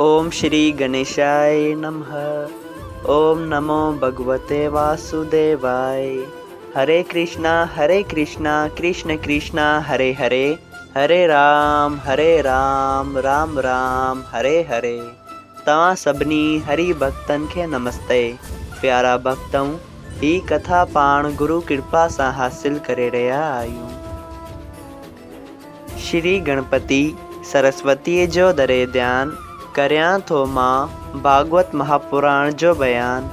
اوم شري گنيشاء نمه اوم نمو ڀڳوتي واسوديواء هري ڪرشنا هري ڪرشنا ڪرشن ڪرشنا هري هري هري رام هري رام رام رام هري هري توهان سڀني هري ڀڳتن کي نمستي پيارا ڀڳتؤ هي ڪٿا پاڻ گرو ڪرپا سان حاصل ڪري رهيا آهيون. شري گڻپتي سرسوتيء جو دري ڌيان، ڪريان ٿو مان ڀاڳوت مهاپراڻ جو بيان،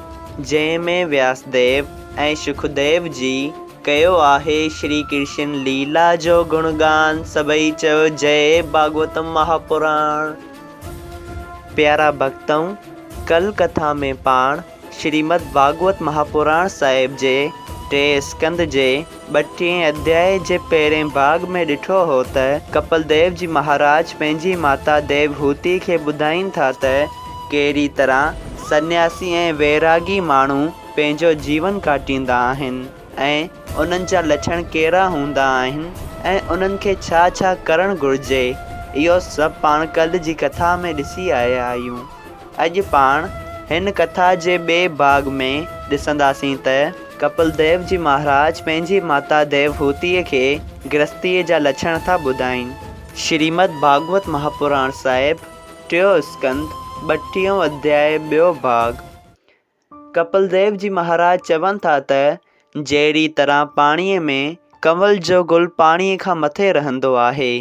جنهن ۾ وياسديو ۽ شڪديو جي ڪيو آهي شري ڪرشن ليلا جو گڻگان، سڀئي چئو جئي ڀاڳوت مهاپراڻ. پيارا ڀڳتؤ! ڪل ڪٿا ۾ پاڻ شريمد ڀاڳوت مهاپراڻ صاحب جي ٽئين اسڪنڌ جي ٻٽيهين اڌيائي جي پهرئين ڀاڳ ۾ ڏٺو هو ته ڪپل ديو جي مهاراج پنهنجي ماتا ديوهوتي کي ٻڌائين ٿا ته ڪهڙي طرح سنياسي ۽ ويراڳي ماڻهو پنهنجو جيون ڪاٽيندا آهن ۽ انهن جا لڇڻ ڪهڙا هوندا آهن ۽ انهن کي ڇا ڇا ڪرڻ گهرجي اهو سڀ پاڻ ڪلهه جي ڪٿا ۾ ڏسي آيا آهيون. اڄ پاڻ هن ڪٿا جي ٻئي ڀاڳ ۾ ڏسنداسين ته ڪپل ديو جي مهاراج پنهنجي ماتا ديوهوتيء کي گرهستيء جا لڇڻ ٿا ٻڌائين. شريمد ڀاڳوت مهاپراڻ صاحب، ٽيون اسڪنڌ، ٻٽيهون اڌياء ٻيو ڀاڳ. ڪپل ديو جي مهاراج چون ٿا ته جهڙي طرح پاڻيء ۾ ڪنول جو گل پاڻيء کان مٿي رهندو آهي،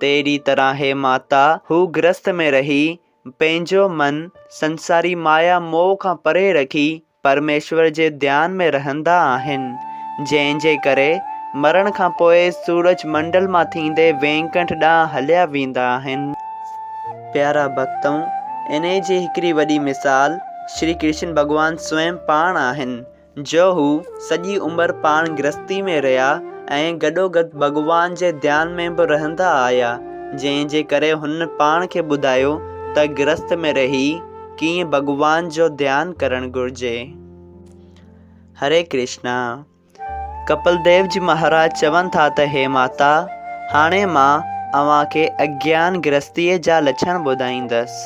تهڙي طرح هي ماتا هو گرهست ۾ رهي پنهنجو من سنساري مايا موهه کان پري رکي پرميشور جي ڌيان ۾ رهندا آهن، جنهن جي ڪري مرڻ کان پوء سورج منڊل مان ٿيندي وينڪنٺ ڏانهن هليا ويندا آهن. پيارا ڀڳتؤ! انهيء جي هڪڙي وڏي مثال شري ڪرشن ڀڳوان سوئم پاڻ آهن، جو هو سڄي عمر پاڻ گرهستي ۾ رهيا ۽ گڏوگڏ ڀڳوان جي ڌيان ۾ به رهندا آيا، جنهن جي ڪري هن پاڻ کي ٻڌايو ته گرهست ۾ رهي ڪيئن ڀڳوان جو ڌيان ڪرڻ گهرجي. هري ڪرشنا. ڪپل ديو جي مهاراج چون ٿا ته هي ماتا! هاڻي مان اوهان کي اگيان گرهستيء جا لڇڻ ٻڌائيندس.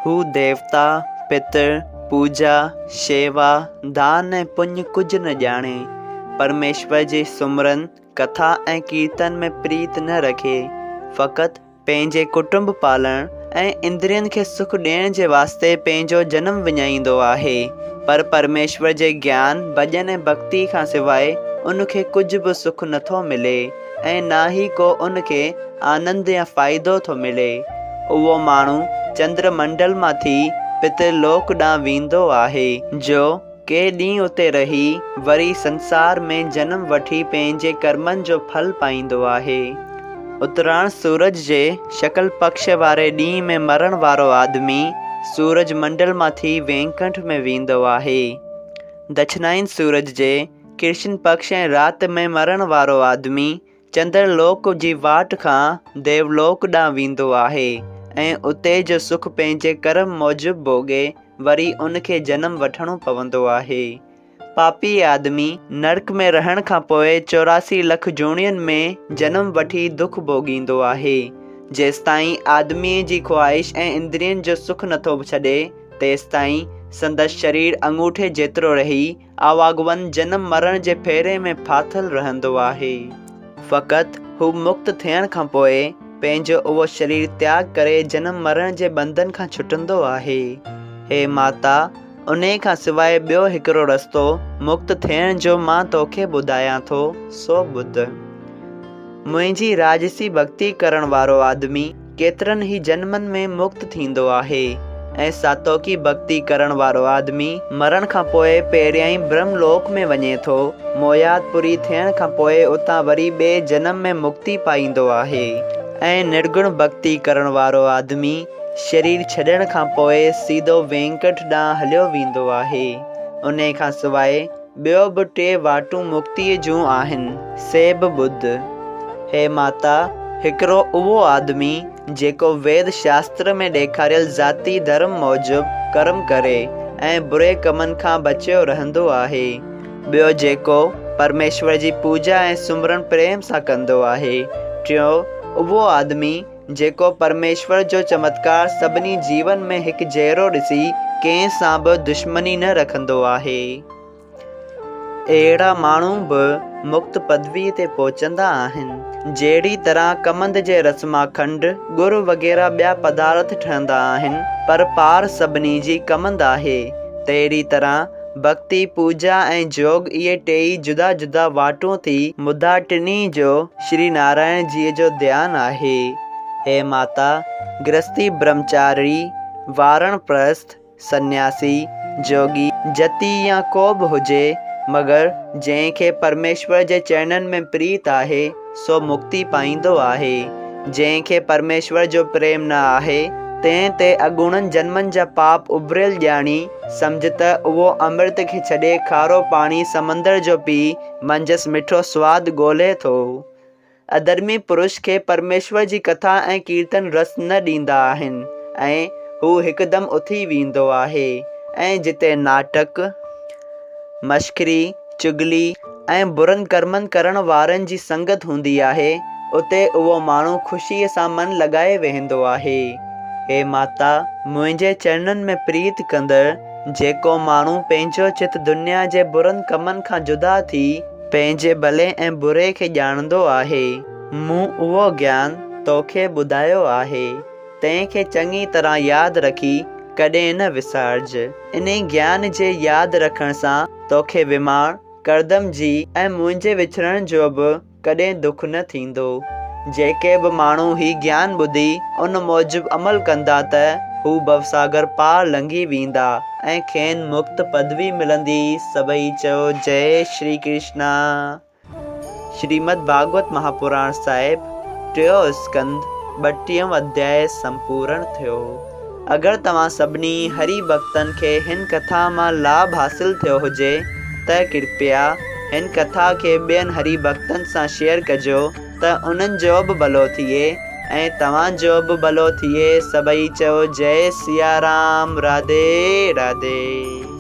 هو ديوتا، پتر، پوڄا، شيوا، دان ۽ پڃ ڪجهه نه ڄاڻي. پرميشور جي سمرن، ڪٿا ۽ ڪيرتن ۾ پريت نه رکي. فقط پنهنجي ڪٽنب پالڻ ۽ اندرين کي سک ڏيڻ جي واسطي پنهنجو جنم وڃائيندو آهي، پر پرميشور جي گيان، ڀڄن ۽ ڀڳتي کان سواء ان کي ڪجهه به سک نٿو ملي ۽ نه ئي ڪو ان کي آنند يا فائدو ٿو ملي. اهو ماڻهو چندر منڊل مان ٿي پتر لوڪ ڏانهن ويندو آهي، جو ڪي ڏينهن اتي رهي وري سنسار ۾ جنم وٺي پنهنجي ڪرمن جو ڦل پائيندو آهي. اتراڻ سورج جي شڪل پکش واري ڏينهن ۾ مرڻ وارو آدمي سورج منڊل مان ٿي وينڪنٺ ۾ ويندو آهي. دڇنائين سورج جي ڪرشن پکش ۽ رات ۾ مرڻ وارو آدمي چندر لوڪ جي واٽ کان ديولوڪ ڏانهن ويندو آهي ۽ اتي جو سک پنهنجي ڪرم موجب ڀوڳي وري ان کي جنم وٺڻو پوندو آهي. پاپي آدمي نرڪ ۾ رهڻ کان پوء 84 لک جوڻين ۾ جنم وٺي دک ڀوڳيندو آهي. جيستائين آدميء جي خواهش ۽ اندرين جو سک نٿو ڇڏي، تيستائين سندس شرير اڱوٺي جيترو رهي آواگون جنم مرڻ جي ڦيري ۾ ڦاٿل رهندو آهي. فقط هو مڪت ٿيڻ کان پوء پنهنجو اهو شرير تياڳ ڪري جنم مرڻ جي ٻنڌن کان ڇٽندو آهي. هي ماتا! انهي کان سواء ٻيو هڪڙو رستو مڪت ٿيڻ جو مان توکي ٻڌايان ٿو، سو ٻڌ. منهنجي راجسي ڀڳتي ڪرڻ وارو آدمي ڪيترن ئي جنمن ۾ مڪت ٿيندو آهي ۽ ساتوڪي ڀڳتي ڪرڻ وارو آدمي مرڻ کان پوء پهريائين برهم لوڪ ۾ وڃي ٿو، موياد پوري ٿيڻ کان پوء اتان وري ٻئي جنم ۾ مڪتي پائيندو آهي ۽ نرگڻ ڀڳتي ڪرڻ وارو آدمي شرير ڇڏڻ کان پوء سيڌو وينڪٽ ڏانهن هليو ويندو آهي. انهي کان سواء ٻيو به ٽي واٽون مڪتيء جون آهن، سي به ٻڌ. هي ماتا! هڪڙو اهو آدمي، جيڪو ويد شاستر ۾ ڏيکاريل ذاتي ڌرم موجب ڪرم ڪري ۽ بري ڪمن کان بچيو رهندو آهي. ٻيو جيڪو پرميشور جي پوڄا ۽ سمرڻ پريم سان ڪندو آهي. ٽيون اهو آدمي، جيڪو پرميشور جو چمتڪار سڀني جيون ۾ هڪجهڙو ڏسي ڪنهن سان به دشمني نه رکندو آهي. اهڙا ماڻهو به مڪت پدويء تي پهچندا آهن. جهڙي طرح ڪمند جي رس مان کنڊ، ڳڙ وغيره ٻيا پدارٿ ٺهندا آهن، پر پار سڀني جي ڪمند آهي، تهڙي طرح ڀڳتي، پوڄا ۽ جوڳ اهي ٽيئي جدا جدا واٽون ٿي مدعا ٽنهي جو شري نارائڻ جيء جو ڌيان آهي. هي ماتا، گرهستي برهمچاري، وارڻ پرست، سنياسي، جوڳي، جتي يا ڪو به هجي، مگر جنهن کي پرميشور جي چرڻن ۾ پريت آهي، سو مڪتي پائيندو آهي. جنهن کي پرميشور جو پريم نه آهي، تنهن تي اڳوڻن جنمن جا پاپ اڀريل ڄاڻي، سمجهه ته اهو امرت کي ڇڏي کارو پاڻي سمندر جو پي منجهس مٺو سواد ڳولهي ٿو. اڌرمي پرش کي پرميشور جي ڪٿا ۽ ڪيرتن رس نه ڏيندا آهن ۽ هو هڪدم اٿي ويندو آهي ۽ جتي ناٽڪ، مشڪري، چغلي ۽ برن ڪرمن ڪرڻ وارن جي سنگت هوندي آهي، اتي اهو ماڻهو خوشيء سان من لڳائي ويهندو آهي. هي ماتا! منهنجي چرڻن ۾ پريت ڪندڙ جيڪو ماڻهو پنهنجو چت دنيا جي برن ڪمن کان جدا ٿي، پنهنجي ڀلي ۽ بري کي ڄاڻندو آهي، مون اهو گيان توکي ٻڌايو آهي. تنهن کي چڱي طرح ياد رکي ڪڏهن نه وسارج. انهي گيان جي ياد رکڻ سان توکي وماڻ، ڪردم جي ۽ منهنجي وڇڙڻ جو به ڪڏهن دک نه ٿيندو. جيڪي به ماڻهو هي گيان ٻڌي ان موجب عمل ڪندا ته هو ڀوساگر پار لنگهي ويندا ۽ کين مڪت پدوي ملندي. سڀئي چئو جئي شري ڪرشنا. شريمد ڀاڳوت مهاپراڻ صاحب، ٽيون اسڪنڌ، ٻٽيهون اڌياء سمپورڻ ٿيو. اگر توهان سڀني هري ڀڳتن کي هن ڪٿا مان لاڀ حاصل ٿيو هجي ته ڪرپيا هن ڪٿا کي ٻين هري ڀڳتن سان شيئر ڪجو ته انهن جو به ڀلو ٿئي ۽ توهان جو به ڀلو ٿئي سڀئي چئو جئي سيارام راڌي راڌي.